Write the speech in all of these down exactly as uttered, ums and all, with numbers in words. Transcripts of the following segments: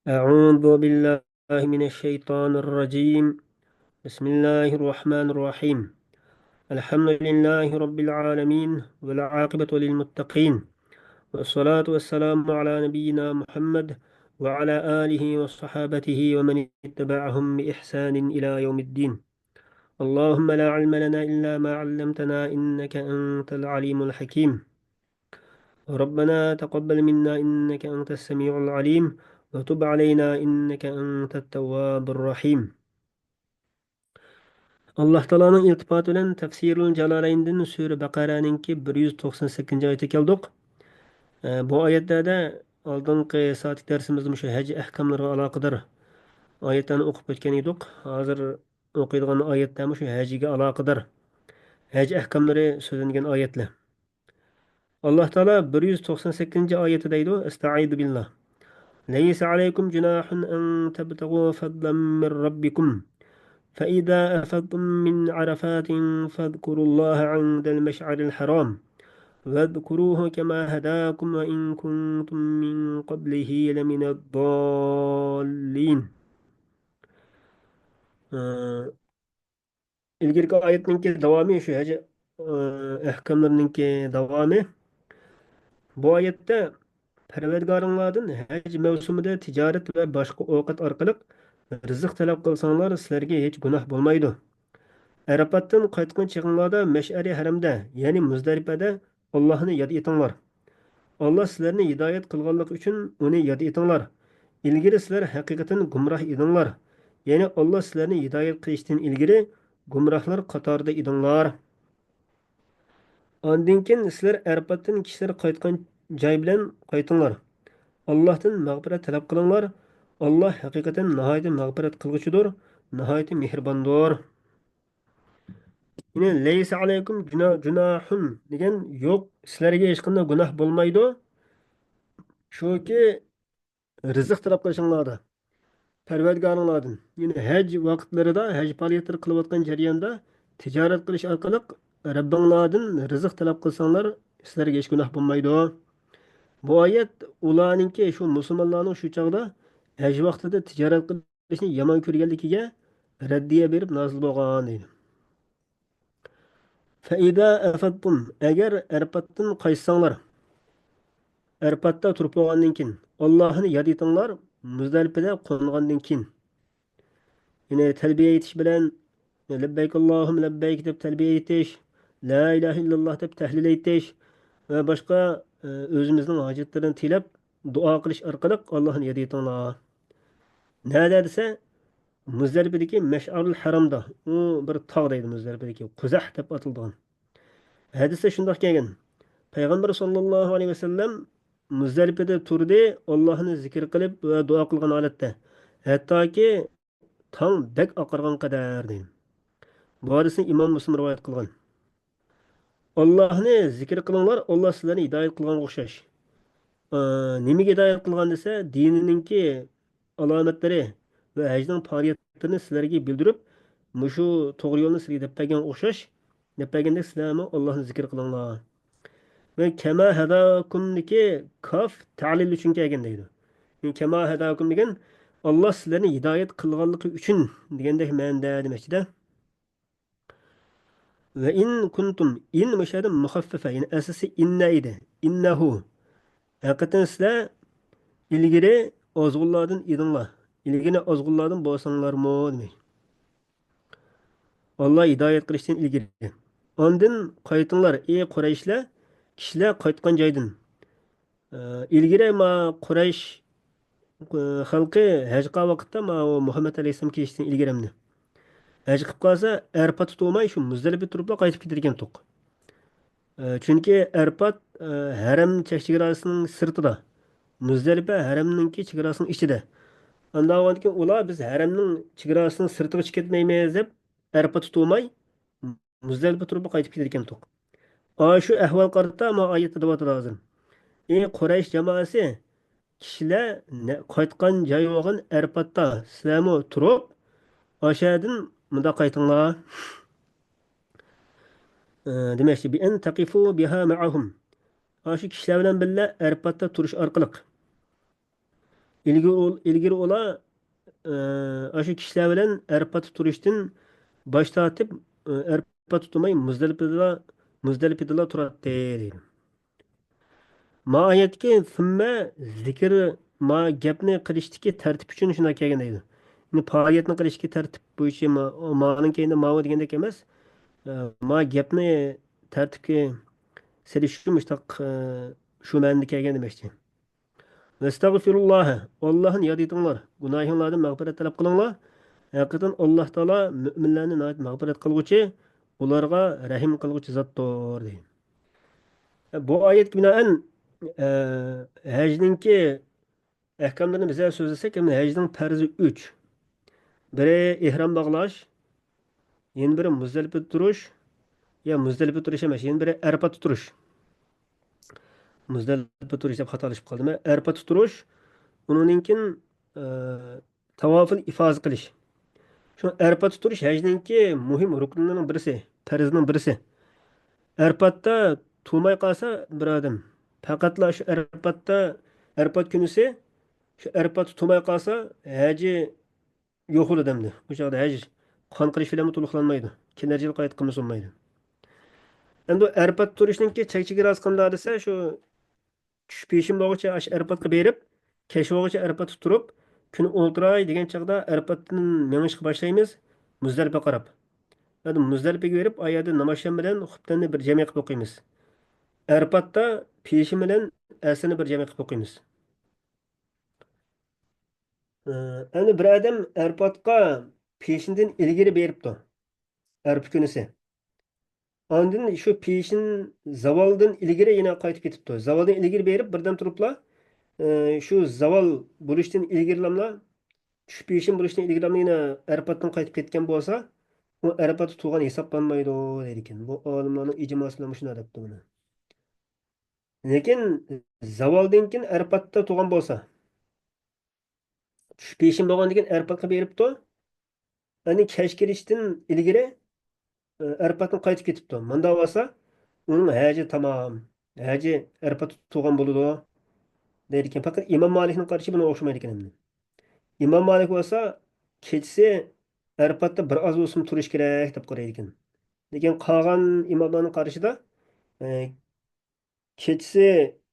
أعوذ بالله من الشيطان الرجيم. بسم الله الرحمن الرحيم. الحمد لله رب العالمين، والعاقبة للمتقين، والصلاة والسلام على نبينا محمد وعلى آله وصحابته ومن اتبعهم بإحسان إلى يوم الدين. اللهم لا علم لنا إلا ما علمتنا إنك أنت العليم الحكيم. ربنا تقبل منا إنك أنت السميع العليم وتب علينا إنك أنت التواب الرحيم. ئاللاھ تائالانىڭ ئىلتىپاتى بىلەن تەفسىرۇل جالالەيندىن سۈرە بەقەرەنىڭكى بىر يۈز توقسان سەككىزىنچى ئايەتكە كەلدۇق. ئە، بۇ ئايەتلەردە ئالدىنقى سائەتلىك دەرسىمىزدە مۇشۇ ھەج ئەھكاملىرىغا ئالاقىدار ئايەتلەرنى ئوقۇپ ئۆتكەن ئىدۇق. ھازىر ئوقۇيدىغان ئايەتلەر مۇشۇ ھەجگە ئالاقىدار، ھەج ئەھكاملىرى سۆزلەنگەن ئايەتلەر. ئاللاھ تائالا بىر يۈز توقسان سەككىزىنچى ئايەتتە دەيدۇ، ئەستەئىزۇ بىللاھ. ليس عليكم جناح أن تبتغوا فضلا من ربكم فإذا أفضتم من عرفات فاذكروا الله عند المشعر الحرام واذكروه كما هداكم وإن كنتم من قبله لمن الضالين. ئىلگىرىكى ئايەتنىڭكى داۋامى، شۇ ھەج، ئە، ئەھكاملىرىنىڭكى داۋامى. بۇ ئايەتتە، پەرۋەردىگارىڭلاردىن ھەج مەۋسۇمىدە تىجارەت ۋە باشقا ئوقەت ئارقىلىق رىزىق تەلەپ قىلساڭلار، سىلەرگە ھېچ گۇناھ بولمايدۇ. ئەرەپاتتىن قايتقان چېغىڭلاردا مەشئەرى ھەرەمدە، يەنى مۇزدەلىپەدە ئاللاھنى ياد ئېتىڭلار. ئاللا سىلەرنى ھىدايەت قىلغانلىقى ئۈچۈن ئۇنى ياد ئېتىڭلار. ئىلگىرى سىلەر ھەقىقەتەن گۇمراھ ئىدىڭلار. يەنى ئاللا سىلەرنى ھىدايەت قىلىشتىن ئىلگىرى گۇمراھلار قاتارىدا ئىدىڭلار. ئاندىن كېيىن سىلەر ئەرپاتتىن كىشىلەر قايتقان جاي بىلەن قايتىڭلار. ئاللاھتىن مەغپىرەت تەلەپ قىلىڭلار. ئاللا ھەقىقەتەن ناھايىتى مەغپىرەت قىلغۇچىدۇر، ناھايىتى مېھرىباندۇر. يەنى لەيسە ئەلەيكۇم جۇنا-، جۇناھۇن دېگەن يوق، سىلەرگە ھېچقانداق گۇناھ بولمايدۇ. شۇكى رىزىق تەلەپ قىلىشىڭلاردا پەرۋەردىگارىڭلاردىن، يەنى ھەج ۋاقىتلىرىدا، ھەج پائالىيەتلىرى قىلىۋاتقان جەرياندا تىجارەت قىلىش ئارقىلىق رەببىڭلاردىن رىزىق تەلەپ قىلساڭلار، سىلەرگە ھېچ گۇناھ بولمايدۇ. بۇ ئايەت ئۇلارنىڭكى، شۇ مۇسۇلمانلارنىڭ شۇ چاغدا ھەج ۋاقتىدا تىجارەت قىلىشنى يامان كۆرگەنلىكىگە رەددىيە بېرىپ نازىل بولغان دەيدۇ. فەئىزا ئەفەدتۇم، ئەگەر ئەرپاتتىن قايتساڭلار، ئەرپاتتا تۇرۇپ بولغاندىن كېيىن، ئاللاھنى ياد ئېتىڭلار، مۇزدەلىپىدە قونغاندىن كېيىن. يەنى تەلبىيە ئېيتىش بىلەن، لەببەيك ئاللاھۇممە لەببەيك دەپ تەلبىيە ئېيتىش، لا ئىلاھە ئىللاللاھ دەپ تەھلىل ئېيتىش ۋە باشقا، ئۆزىمىزنىڭ ھاجەتلىرىنى تىلەپ دۇئا قىلىش ئارقىلىق ئاللاھنى ياد ئېتىڭلار. نەدە دېسە، مۇزدەلىپىدىكى مەشئەرۇل ھەرامدا، ئۇ بىر تاغ دەيدۇ، مۇزدەلىپىدىكى قۇزەھ دەپ ئاتىلىدىغان. ھەدىستە شۇنداق كەلگەن، پەيغەمبەر ساللاللاھۇ ئەلەيھى ۋەسەللەم مۇزدەلىپىدە تۇردى، ئاللاھنى زىكىر قىلىپ ۋە دۇئا قىلغان ھالەتتە، ھەتتاكى تاڭ بەك ئاقارغان قەدەر دەيدۇ. بۇ ھەدىسنى ئىمام مۇسلىم رىۋايەت قىلغان. ئاللاھنى زىكىر قىلىڭلار، ئاللا سىلەرنى ھىدايەت قىلغانغا ئوخشاش. ئە، نېمىگە ھىدايەت قىلغان دېسە، دىنىنىڭكى ئالامەتلىرى ۋە ھەجنىڭ پائالىيەتلىرىنى سىلەرگە بىلدۈرۈپ، مۇشۇ توغرا يولنى سىلەرگە دەپ بەرگەنگە ئوخشاش، دەپ بەرگەندەك سىلەرمۇ ئاللاھنى زىكىر قىلىڭلار. ۋە كەما ھەداكۇمدىكى كاف تەلىل ئۈچۈن كەلگەن دەيدۇ. يەنى كەما ھەداكۇم دېگەن ئاللا سىلەرنى ھىدايەت قىلغانلىقى ئۈچۈن دېگەندەك مەنىدە دېمەكچىدە. ۋە ئىن كۇنتۇم، ئىن مۇشۇ يەردە مۇخەففەفە، يەنى ئەسلىسى ئىننە ئىدى. ئىننەھۇ. ھەقىقەتەن سىلەر ئىلگىرى ئازغۇنلاردىن ئىدىڭلار. ئىلگىرى ئازغۇنلاردىن بولساڭلارمۇ دېمەك. ئاللا ھىدايەت قىلىشتىن ئىلگىرى. ئاندىن قايتىڭلار، ئى قۇرەيشلەر، كىشىلەر قايتقان جايدىن. ئە، ئىلگىرى ما قۇرەيش، ئە، خەلقى ھەج قىلغان ۋاقىتتا ما ئۇ مۇھەممەد ئەلەيھىسسالام كېلىشتىن ئىلگىرى ئەمدى ھەج قىلىپ قالسا، ئەرپاتتا تۇرماي شۇ مۇزدەلىپە تۇرۇپلا قايتىپ كېتىدىكەنتۇق. ئە، چۈنكى ئەرپات، ئە، ھەرەم چەك چېگراسىنىڭ سىرتىدا، مۇزدەلىپە ھەرەمنىڭكى چېگراسىنىڭ ئىچىدە. ئانداق بولغاندىكىن ئۇلار، بىز ھەرەمنىڭ چېگراسىنىڭ سىرتىغىچە كەتمەيمىز دەپ، ئەرپاتتا تۇرماي، مۇزدەلىپە تۇرۇپ قايتىپ كېتىدىكەنتۇق. ئاشۇ ئەھۋال قارىتا ما ئايەتتە دەۋاتىدۇ ھازىر. ئى قۇرەيش جامائەسى، كىشىلەر نە-، قايتقان جاي بولغان ئەرپاتتا سىلەرمۇ تۇرۇپ، ئاشەدىن مۇنداق قايتىڭلار. ئى، دېمەكچى، بىئەن تەقىفۇ بىھا مەئەھۇم. ئاشۇ كىشىلەر بىلەن بىللە ئەرپاتتا تۇرۇش ئارقىلىق. ئىلگىرى ئۇل-، ئىلگىرى ئۇلار، ئە، ئاشۇ كىشىلەر بىلەن ئەرپاتتا تۇرۇشتىن باش تارتىپ، ئە، ئەرپاتتا تۇرماي مۇزدەلىپىدىلا، مۇزدەلىپىدىلا تۇراتتى دەيدۇ. ما ئايەتتىكى سۈممە زىكىر، ما گەپنى قىلىشتىكى تەرتىپ ئۈچۈن شۇنداق كەلگەن دەيدۇ. يەنى پائالىيەتنى قىلىشتىكى تەرتىپ بويىچە ما-، مانىڭ كەينىدە ماۋۇ دېگەندەك ئەمەس. ئە، ما گەپنى تەرتىپكە سېلىش ئۈچۈن مۇشتاق، ئە، شۇ مەنىدە كەلگەن دېمەكچى. ۋەستەغفىرۇللاھە، ئاللاھنى ياد ئېتىڭلار، گۇناھىڭلاردىن مەغپىرەت تەلەپ قىلىڭلار. ھەقىقەتەن ئاللاھ تائالا مۆمىنلەرنى ناھايىتى مەغپىرەت قىلغۇچى، ئۇلارغا رەھىم قىلغۇچى زاتتۇر، دەيدۇ. بۇ ئايەتكە بىنائەن، ئە، ھەجنىڭكى ئەھكاملىرىنى بىزلەر سۆزلىسەك، ھەجنىڭ پەرزى ئۈچ. بىرى ئېھرام باغلاش، يەنە بىرى مۇزدەلىپىدە تۇرۇش، يا مۇزدەلىپىدە تۇرۇش ئەمەس، يەنە بىرى ئەرپاتتا تۇرۇش. مۇزدەلىپە تۇرۇش دەپ خاتالىشىپ قالدىم. ئەرپاتتا تۇرۇش، ئۇنىڭدىن كېيىن، ئە، تاۋافىل ئىفازە قىلىش. شۇ ئەرپاتتا تۇرۇش ھەجنىڭكى مۇھىم رۇكنىنىڭ بىرسى، پەرزنىڭ بىرسى. ئەرپاتتا تۇرماي قالسا بىر ئادەم، پەقەتلا شۇ ئەرپاتتا، ئەرپات كۈنىسى، شۇ ئەرپاتتا تۇرماي قالسا، ھەجى يوق بولىدۇ ئەمدى. ئۇ چاغدا ھەج قان قىلىش بىلەنمۇ تولۇقلانمايدۇ. كېلەر يىل قايتا قىلمىسا بولمايدۇ. ئەمدى ئەرپات تۇرۇشنىڭكى چەك چېگراسى قانداق دېسە، شۇ چۈش پېشىن بولغۇچە ئاشۇ ئەرپاتقا بېرىپ، كەچ بولغۇچە ئەرپاتتا تۇرۇپ، كۈن ئولتۇراي دېگەن چاغدا ئەرپاتتىن مېڭىشقا باشلايمىز، مۇزدەلىپە قاراپ. ئەمدى مۇزدەلىپىگە بېرىپ، ئايەردە ناماز شام بىلەن خۇپتەننى بىر جەمئىي قىلىپ ئوقۇيمىز. ئەرپاتتا پېشىن بىلەن ئەسىرنى بىر جەمئىي قىلىپ ئوقۇيمىز. ئەمدى بىر ئادەم ئەرپاتقا پېشىندىن ئىلگىرى بېرىپتۇ، ئەرپە كۈنىسى. ئاندىن شۇ پېشىن زاۋالدىن ئىلگىرى يەنە قايتىپ كېتىپتۇ. زاۋالدىن ئىلگىرى بېرىپ، بىردەم تۇرۇپلا، ئە، شۇ زاۋال بولۇشتىن ئىلگىرىلاملا، چۈش پېشىن بولۇشتىن ئىلگىرىلاملا يەنە ئەرپاتتىن قايتىپ كەتكەن بولسا، ئۇ ئەرپاتتا تۇرغان ھېسابلانمايدۇ، دەيدىكەن. بۇ ئالىملارنىڭ ئىجماسى بىلەن مۇشۇنداق دەپتۇ بۇنى. لېكىن زاۋالدىن كېيىن ئەرپاتتا تۇرغان بولسا، چۈش پېشىن بولغاندىن كېيىن ئەرپاتقا بېرىپتۇ. يەنى كەچ كىرىشتىن ئىلگىرى، ئە، ئەرپاتتىن قايتىپ كېتىپتۇ. مۇنداق بولسا، ئۇنىڭ ھەجى تامام. ھەجى ئەرپاتتا تۇرغان بولىدۇ، دەيدىكەن. پەقەت ئىمام مالىكنىڭ قارىشى بۇنىڭغا ئوخشىمايدىكەن ئەمدى. ئىمام مالىك بولسا، كېچىسى ئەرپاتتا بىر ئاز بولسىمۇ تۇرۇش كېرەك دەپ قارايدىكەن. لېكىن قالغان ئىماملارنىڭ قارىشىدا، ئە، كېچىسى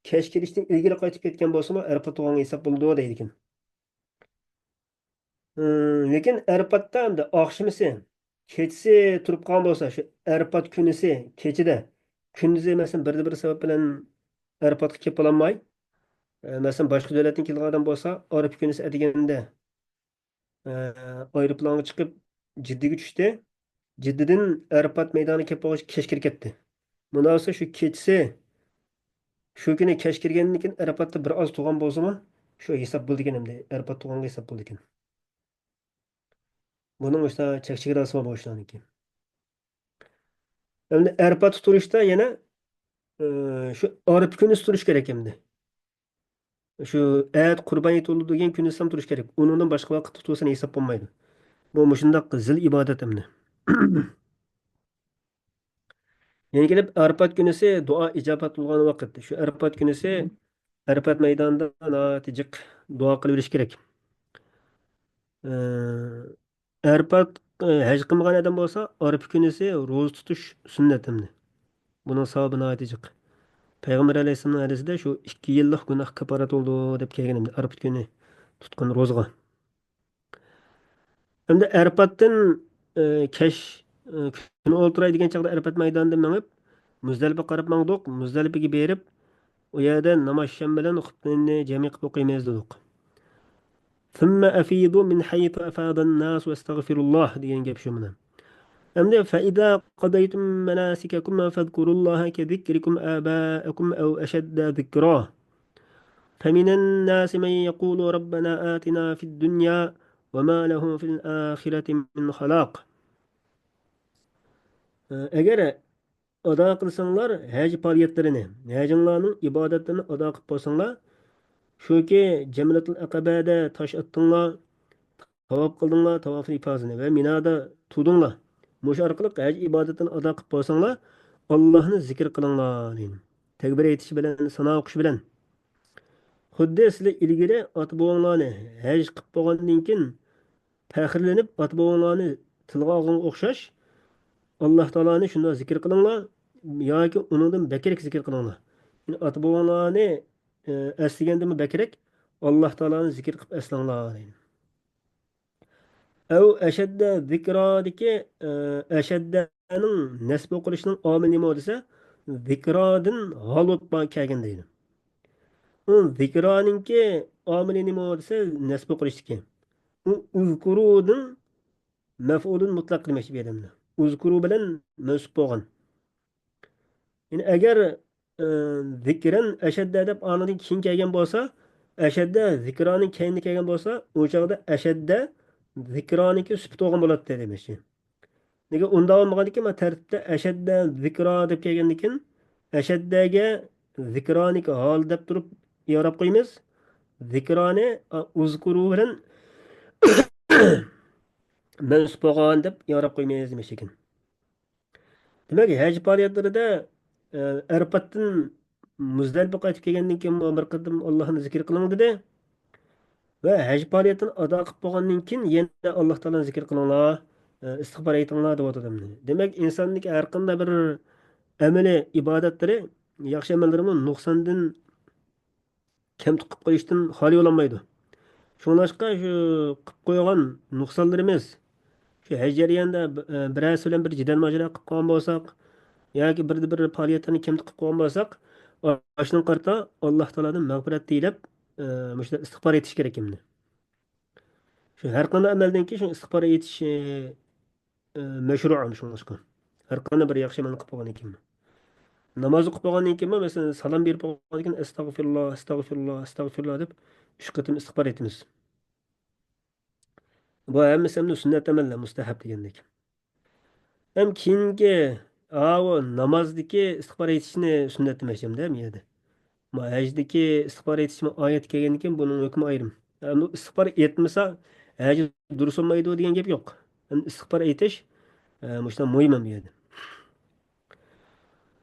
كەچ كىرىشتىن ئىلگىرى قايتىپ كەتكەن بولسىمۇ، ئەرپات تۇرغانغا ھېساب بولىدۇ، دەيدىكەن. ئىم، لېكىن ئەرپاتتا ئەمدى ئاخشىمىسى، كېچىسى تۇرۇپ قالغان بولسا، شۇ ئەرپات كۈنىسى كېچىدە، كۈندۈزى، مەسىلەن، بىردە بىر سەۋەب بىلەن ئەرپاتقا كېلىپ بولالماي، ئە، مەسىلەن، باشقا دۆلەتتىن كېلىدىغان ئادەم بولسا، ئەرپە كۈنىسى ئەتىگەندە، ئە، ئايروپىلانغا چىقىپ، جىددىگە چۈشتى. جىددىدىن ئەرپات مەيدانىغا كېلىپ بولغاچ كەچ كىرىپ كەتتى. مۇنداق بولسا شۇ كېچىسى، شۇ كۈنى كەچ كىرگەندىن كېيىن ئەرپاتتا بىر ئاز تۇرغان بولسىمۇ، شۇ ھېساب بولىدىكەن ئەمدى. ئەرپات تۇرغانغا ھېساب بولىدىكەن. بۇنىڭ ئىشتا چەك چېگراسى بار بۇ ئىشلارنىڭكى. ئەمدى ئەرپاتتا تۇرۇشتا يەنە، ئى، شۇ ئارپا كۈنىسى تۇرۇش كېرەك ئەمدى. شۇ ئەتە قۇربان ھېيت بولىدۇ دېگەن كۈنىسى تۇرۇش كېرەك. ئۇنىڭدىن باشقا ۋاقىتتا تۇرسا ھېساب بولمايدۇ. بۇ مۇشۇنداق زىل ئىبادەت ئەمدى. يەنە كېلىپ ئەرپات كۈنىسى دۇئا ئىجابەت بولغان ۋاقىت. شۇ ئەرپات كۈنىسى ئەرپات مەيدانىدا ناھايىتى جىق دۇئا قىلىۋېلىش كېرەك. ئە، ئەرپات، ئە، ھەج قىلمىغان ئادەم بولسا، ئارپا كۈنىسى روزا تۇتۇش سۈننەت ئەمدى. بۇنىڭ ساۋابى ناھايىتى جىق. پەيغەمبەر ئەلەيھىسسالامنىڭ ھەدىسىدە شۇ ئىككى يىللىق گۇناھ كاپپارەت بولىدۇ دەپ كەلگەن ئەمدى، ئارپا كۈنى تۇتقان روزىغا. ئەمدى ئەرپاتتىن، ئە، كەچ، ئە، كۈن ئولتۇراي دېگەن چاغدا ئەرپات مەيدانىدىن مېڭىپ، مۇزدەلىپە قاراپ ماڭدۇق. مۇزدەلىپىگە بېرىپ، ئۇ يەردە ناماز شام بىلەن خۇپتىنى جەمئىي قىلىپ ئوقۇيمىز دېدۇق. ثم أفيضوا من حيث أفاض الناس واستغفروا الله دېگەن گەپ شۇ مانا. ئەمدى فإذا قضيتم مناسككم فاذكروا الله كذكركم آباءكم أو أشد ذكرا. فمن الناس من يقول ربنا آتنا في الدنيا وما له في الآخرة من خلاق. ئەگەر ئادا قىلساڭلار ھەج پائالىيەتلىرىنى، ھەجىڭلارنىڭ ئىبادەتلىرىنى ئادا قىلىپ بولساڭلار، شۇكى جەمرەتۇل ئەقەبەدە تاش ئاتتىڭلار، تاۋاپ قىلدىڭلار، تاۋاپۇل ئىپازىنى ۋە مىنادا تۇردۇڭلار. مۇشۇ ئارقىلىق ھەج ئىبادىتىنى ئادا قىلىپ بولساڭلار، ئاللاھنى زىكىر قىلىڭلار، دېگەن. تەكبىر ئېيتىش بىلەن، سانا ئوقۇش بىلەن. خۇددى سىلەر ئىلگىرى ئاتا-بوۋاڭلارنى ھەج قىلىپ بولغاندىن كېيىن پەخىرلىنىپ ئاتا-بوۋاڭلارنى تىلغا ئالغانغا ئوخشاش، ئاللا تائالانى شۇنداق زىكىر قىلىڭلار ياكى ئۇنىڭدىن بەكرەك زىكىر قىلىڭلار. يەنى ئاتا-بوۋاڭلارنى، ئە، ئەسلىگەندىنمۇ بەكرەك ئاللا تائالانى زىكىر قىلىپ ئەسلەڭلار دەيدۇ. ئەۋ ئەشەددە زىكرادىكى، ئە، ئەشەددەنىڭ نەسب ئوقۇلۇشىنىڭ ئامىلى نېمە دېسە، زىكرادىن ھال بولۇپ كەلگەن دەيدۇ. ئۇ زىكرانىڭكى ئامىلى نېمە دېسە، نەسب ئوقۇلۇشتىكى. ئۇ ئۇزكۇرۇدىن مەفئۇلۇن مۇتلەق دېمەكچى بۇ يەردە. ئۇزكۇرۇ بىلەن مەنسۇب بولغان. يەنى ئەگەر، ئە، زىكرەن ئەشەددە دەپ ئانىڭدىن كېيىن كەلگەن بولسا، ئەشەددە زىكرانىڭ كەينىدە كەلگەن بولسا، ئۇ چاغدا ئەشەددە زىكرانىڭكى سۈپىتى بولغان بولاتتى دېمەكچى. لېكىن ئۇنداق بولمىغاندىكىن، مانا تەرتىپتە ئەشەددە زىكرا دەپ كەلگەندىكىن، ئەشەددەگە زىكرانىكى ھال دەپ تۇرۇپ ياراپ قويىمىز. زىكرانى، ئا، ئۇزكۇرۇ بىلەن مەنسۇپ بولغان دەپ ياراپ قويىمىز دېمەكچىكەن. دېمەك، ھەج پائالىيەتلىرىدە، ئە، ئەرپاتتىن مۇزدەلىپە قايتىپ كەلگەندىن كېيىن بىر قېتىم ئاللاھنى زىكىر قىلىڭ دېدى. ۋە ھەج پائالىيىتىنى ئادا قىلىپ بولغاندىن كېيىن يەنە ئاللا تائالانى زىكىر قىلىڭلار، ئىستىغپار ئېيتىڭلار دەۋاتىدۇ. دېمەك، ئىنساننىڭكى ھەر قانداق بىر ئەمەلى، ئىبادەتلىرى، ياخشى ئەمەللىرىمۇ نۇقساندىن كەم قىلىپ قويۇشتىن خالىي بولالمايدۇ. شۇڭلاشقا شۇ قىلىپ قويغان نۇقسانلىرىمىز، شۇ ھەج جەريانىدا ب-، بىرەرسى بىلەن بىر جېدەل ماجىرا قىلىپ قالغان بولساق، ياكى بىردە بىر پائالىيەتلەرنى كەم قىلىپ قويغان بولساق، ئاشۇنىڭغا قارىتا ئاللا تائالادىن مەغپىرەت تىلەپ، ئە، مۇشۇنداق ئىستىغپار ئېيتىش كېرەك ئەمدى. شۇ ھەر قانداق ئەمەلدىن كېيىن شۇ ئىستىغپار ئېيتىش، ئە، مەشرۇ شۇڭلاشقا. ھەر قانداق بىر ياخشى ئەمەلنى قىلىپ بولغاندىن كېيىنمۇ. ناماز ئوقۇپ بولغاندىن كېيىنمۇ، مەسىلەن، سالام بېرىپ بولغاندىن كېيىن، ئەستەغفىرۇللا، ئەستەغفىرۇللا، ئەستەغفىرۇللا دەپ ئۈچ قېتىم ئىستىغپار ئېيتىمىز. بۇ ھەممىسى ئەمدى سۈننەت ئەمەللەر، مۇستەھەب دېگەندەك. ھەم كېيىنكى، ئاۋۇ نامازدىكى ئىستىغپار ئېيتىشنى سۈننەت دېمەكچى ئەمدى بۇ يەردە. ما ھەجدىكى ئىستىغپار ئېيتىشمۇ ئايەت كەلگەندىن كېيىن بۇنىڭ ھۆكمى ئايرىم. ئەمدى ئىستىغپار ئېيتمىسا، ھەج دۇرۇس بولمايدۇ دېگەن گەپ يوق. ئەمدى ئىستىغپار ئېيتىش، ئە، مۇشۇنداق مۇھىم ئەمدى بۇ يەردە.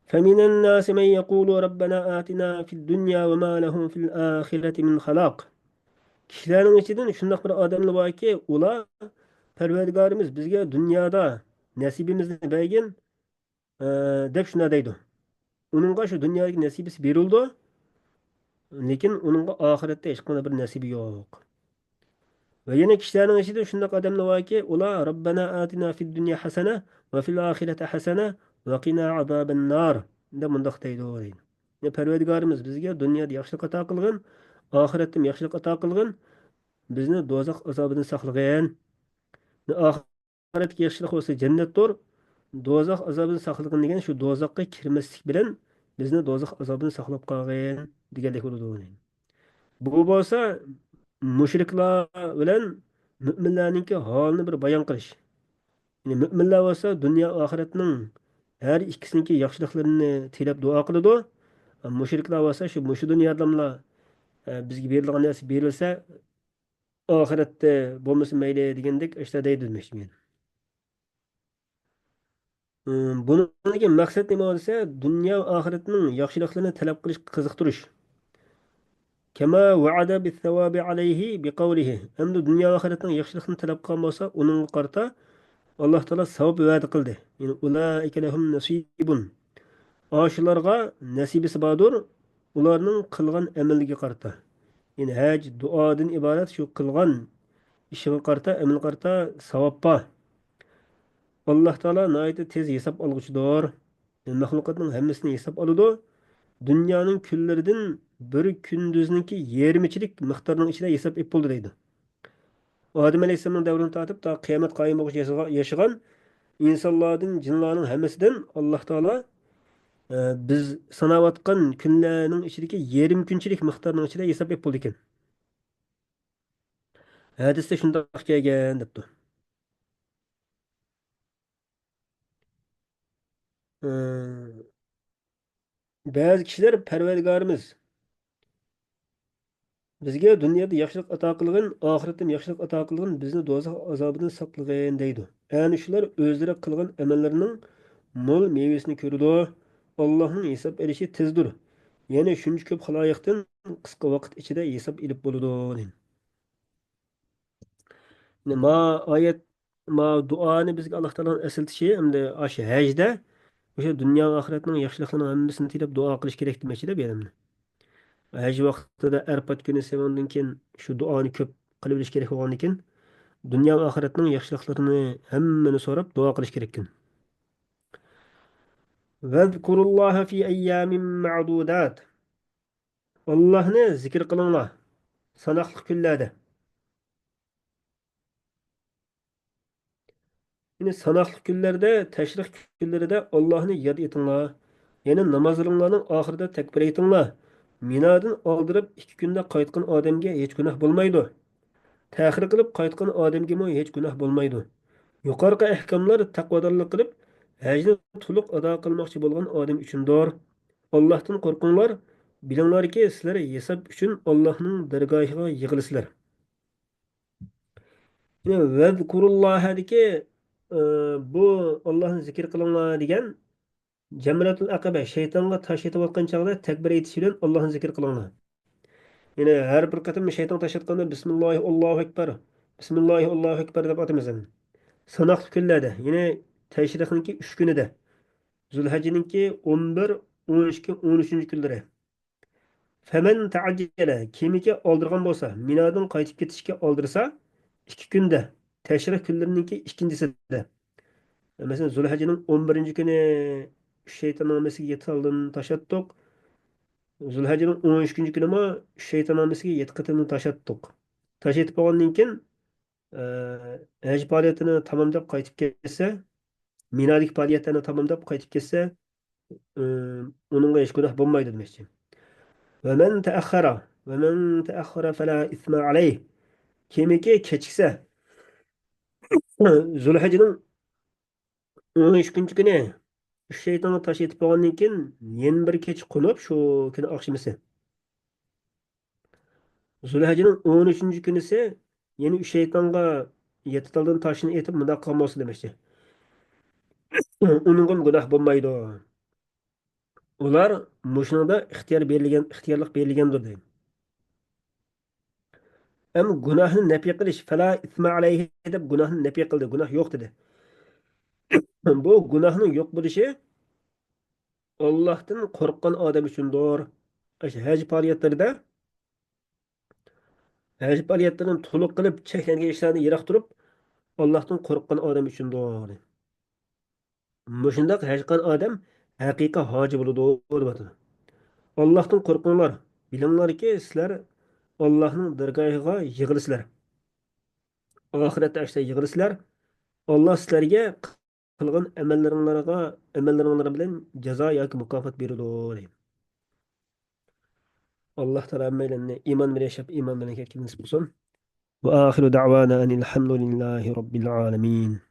فمن الناس من يقول ربنا آتنا في الدنيا وما له في الآخرة من خلاق. كىشىلەرنىڭ ئىچىدىن شۇنداق بىر ئادەملەر باركى، ئۇلار، پەرۋەردىگارىمىز بىزگە دۇنيادا نەسىبىمىزنى بەرگىن، ئە، دەپ شۇنداق دەيدۇ. ئۇنىڭغا شۇ دۇنيادىكى نەسىبىسى بېرىلىدۇ، لېكىن ئۇنىڭغا ئاخىرەتتە ھېچقانداق بىر نەسىبى يوق. ۋە يەنە كىشىلەرنىڭ ئىچىدە شۇنداق ئادەملەر باركى، ئۇلار ربنا آتنا في الدنيا حسنة وفي الآخرة حسنة وقنا عذاب النار دەپ مۇنداق دەيدۇ، دەيدۇ. يا پەرۋەردىگارىمىز، بىزگە دۇنيادا ياخشىلىق ئاتا قىلغىن، ئاخىرەتتىمۇ ياخشىلىق ئاتا قىلغىن، بىزنى دوزاخ ئازابىدىن ساقلىغىن. ئاخىرەتتىكى ياخشىلىق بولسا جەننەتتۇر، دوزاخ ئازابىدىن ساقلىغىن دېگەن شۇ دوزاخقا كىرمەسلىك بىلەن بىزنى دوزاخ ئازابىدىن ساقلاپ قالغىن دېگەنلىك بولىدۇ. بۇ بولسا مۇشرىكلار بىلەن مۆمىنلەرنىڭكى ھالىنى بىر بايان قىلىش. يەنى مۆمىنلەر بولسا دۇنيا ئاخىرەتنىڭ ھەر ئىككىسىنىڭكى ياخشىلىقلىرىنى تىلەپ دۇئا قىلىدۇ. مۇشرىكلار بولسا شۇ، مۇشۇ دۇنيادىلا، ئە، بىزگە بېرىلغان نەرسە بېرىلسە، ئاخىرەتتە بولمىسا مەيلى دېگەندەك ئىشلار دەيدۇ دېمەكچىمەن. ئىم، بۇنىڭدىكى مەقسەت نېمە دېسە، دۇنيا ۋە ئاخىرەتنىڭ ياخشىلىقلىرىنى تەلەپ قىلىشقا قىزىقتۇرۇش. كما وعد بالثواب عليه بقوله. ئەمدى دۇنيا ۋە ئاخىرەتنىڭ ياخشىلىقىنى تەلەپ قىلغان بولسا، ئۇنىڭغا قارىتا ئاللا تائالا ساۋاب ۋەدە قىلدى. يەنى، أولئك لهم نصيب. ئاشۇلارغا نەسىبىسى باردۇر، ئۇلارنىڭ قىلغان ئەمىلىگە قارىتا. يەنى ھەج، دۇئادىن ئىبارەت شۇ قىلغان ئىشىغا قارىتا، ئەمىلىگە قارىتا ساۋاب بار. ئاللا تائالا ناھايىتى تېز ھېساب ئالغۇچىدۇر. مەخلۇقاتنىڭ ھەممىسىنى ھېساب ئالىدۇ. دۇنيانىڭ كۈنلىرىدىن بىر كۈندۈزنىڭكى يېرىمىچىلىك مىقدارنىڭ ئىچىدە ھېساب ئېلىپ بولىدۇ دەيدۇ. ئادەم ئەلەيھىسسالامنىڭ دەۋرىدىن تارتىپ تا قىيامەت قايىم بولغۇچە ياشىغا-، ياشىغان ئىنسانلاردىن، جىنلارنىڭ ھەممىسىدىن ئاللا تائالا، ئە، بىز ساناۋاتقان كۈنلەرنىڭ ئىچىدىكى يېرىم كۈنچىلىك مىقدارنىڭ ئىچىدە ھېساب ئېلىپ بولىدىكەن. ھەدىستە شۇنداق كەلگەن دەپتۇ. ئە، بەزى كىشىلەر، پەرۋەردىگارىمىز، بىزگە دۇنيادا ياخشىلىق ئاتا قىلغىن، ئاخىرەتتىمۇ ياخشىلىق ئاتا قىلغىن، بىزنى دوزاخ ئازابىدىن ساقلىغىن دەيدۇ. ئەنە شۇلار ئۆزلىرى قىلغان ئەمەللىرىنىڭ مول مېۋىسىنى كۆرىدۇ. ئاللاھنىڭ ھېساب ئېلىشى تېزدۇر. يەنى شۇنچە كۆپ خالايىقتىن قىسقا ۋاقىت ئىچىدە ھېساب ئېلىپ بولىدۇ، دېدى. يەنى ما ئايەت، ما دۇئانى بىزگە ئاللاھ تائالانىڭ ئەسلىتىشى، ئەمدى ئاشۇ ھەجدە، ئوشۇ دۇنيا ۋە ئاخىرەتنىڭ ياخشىلىقلىرىنىڭ ھەممىسىنى تىلەپ دۇئا قىلىش كېرەك دېمەكچىدە بۇ ئادەمنى. ھەج ۋاقتىدا ئەرپات كۈنى سەۋەندىن كېيىن شۇ دۇئانى كۆپ قىلىۋېلىش كېرەك بولغاندىن كېيىن، دۇنيا ۋە ئاخىرەتنىڭ ياخشىلىقلىرىنى ھەممىنى سوراپ دۇئا قىلىش كېرەككەن. وَاذْكُرُوا اللَّهَ فِي أَيَّامٍ مَّعْدُودَاتٍ. ئاللاھنى زىكىر قىلىڭلار ساناقلىق كۈنلەردە. يەنى ساناقلىق كۈنلەردە، تەشرىق كۈنلىرىدە ئاللاھنى ياد ئېتىڭلار. يەنى نامازلىرىڭلارنىڭ ئاخىرىدا تەكبىر ئېيتىڭلار. مىنادىن ئالدىراپ ئىككى كۈندە قايتقان ئادەمگە ھېچ گۇناھ بولمايدۇ. تەخىر قىلىپ قايتقان ئادەمگىمۇ ھېچ گۇناھ بولمايدۇ. يۇقىرىقى ئەھكاملار تەقۋادارلىق قىلىپ، ھەجنى تولۇق ئادا قىلماقچى بولغان ئادەم ئۈچۈندۇر. ئاللاھتىن قورقۇڭلار، بىلىڭلاركى، سىلەر ھېساب ئۈچۈن ئاللاھنىڭ دەرگاھىغا يىغىلىسىلەر. يەنى ۋەزكۇرۇللاھەدىكى، ئى، بۇ ئاللاھنى زىكىر قىلىڭلار دېگەن جەمرەتۇل ئەقەبە، شەيتانغا تاش ئېتىۋاتقان چاغدا تەكبىر ئېيتىش بىلەن ئاللاھنى زىكىر قىلىڭلار. يەنى ھەر بىر قېتىم شەيتان تاش ئاتقاندا بىسمىللاھى ئاللاھۇ ئەكبەر، بىسمىللاھى ئاللاھۇ ئەكبەر دەپ ئاتىمىز. ساناقلىق كۈنلەردە، يەنى تەشرىقنىڭكى ئۈچ كۈنىدە، زۇلھەججىنىڭكى ئون بىر، ئون ئىككى، ئون ئۈچىنچى كۈنلىرى. فَمَنْ تَعَجَّلَ، كىمكى ئالدىرغان بولسا، مىنادىن قايتىپ كېتىشكە ئالدىرسا، ئىككى كۈندە، تەشرىق كۈنلىرىنىڭكى ئىككىنچىسىدە. مەسىلەن، زۇلھەججىنىڭ ئون بىرىنچى كۈنى ئۈچ شەيتان ھامىسىگە يەتتە تالدىن تاش ئاتتۇق. زۇلھەججىنىڭ ئون ئۈچىنچى كۈنىمۇ ئۈچ شەيتان ھامىسىگە يەتتە قېتىمدىن تاش ئاتتۇق. تاش ئېتىپ بولغاندىن كېيىن، ئە، ھەج پائالىيىتىنى تاماملاپ قايتىپ كەتسە، مىنادىكى پائالىيەتلەرنى تاماملاپ قايتىپ كەتسە، ئە، ئۇنىڭغا ھېچ گۇناھ بولمايدۇ دېمەكچى. وَمَنْ تَأَخَّرَ، وَمَنْ تَأَخَّرَ فَلَا إِثْمَ عَلَيْهِ. كىمكى كېچىكسە، زۇلھەججىنىڭ ئون ئۈچىنچى كۈنى ئۈچ شەيتانغا تاش ئېتىپ بولغاندىن كېيىن، يەنە بىر كېچە قونۇپ، شۇ كۈنى ئاخشىمىسى، زۇلھەججىنىڭ ئون ئۈچىنچى كۈنىسى يەنە ئۈچ شەيتانغا يەتتە تالدىن تاشنى ئېتىپ مۇنداق قىلغان بولسا دېمەكچى. ئۇنىڭغىمۇ گۇناھ بولمايدۇ. ئۇلار مۇشۇنىڭدا ئىختىيار بېرىلگەن، ئىختىيارلىق بېرىلگەندۇر دەيدۇ. ئەمما گۇناھنى نەپى قىلىش، فەلا ئىسمە ئەلەيھى دەپ گۇناھنى نەپى قىلدى، گۇناھ يوق دېدى. بۇ گۇناھنىڭ يوق بولۇشى ئاللاھتىن قورققان ئادەم ئۈچۈندۇر. ئاشۇ ھەج پائالىيەتلىرىدە، ھەج پائالىيەتلىرىنى تولۇق قىلىپ، چەكلەنگەن ئىشلاردىن يىراق تۇرۇپ، ئاللاھتىن قورققان ئادەم ئۈچۈندۇر. مۇشۇنداق ھەج قىلغان ئادەم ھەقىقىي ھاجى بولىدۇ، دەۋاتىدۇ. ئاللاھتىن قورقۇڭلار، بىلىڭلاركى، سىلەر ئاللاھنىڭ دەرگاھىغا يىغىلىسىلەر. ئاخىرەتتە ئەشتە يىغىلىسىلەر. ئاللاھ سىلەرگە قىلغان ئەمەللىرىڭلارغا، ئەمەللىرىڭلار بىلەن جازا ياكى مۇكاپات بېرىدۇ، دەيدۇ. ئاللاھ تائالا ھەممەيلەننى ئىمان بىلەن ياشاپ، ئىمان بىلەن كەتكىلى نېسىپ قىلسۇن. وآخر دعوانا أن الحمد لله رب العالمين.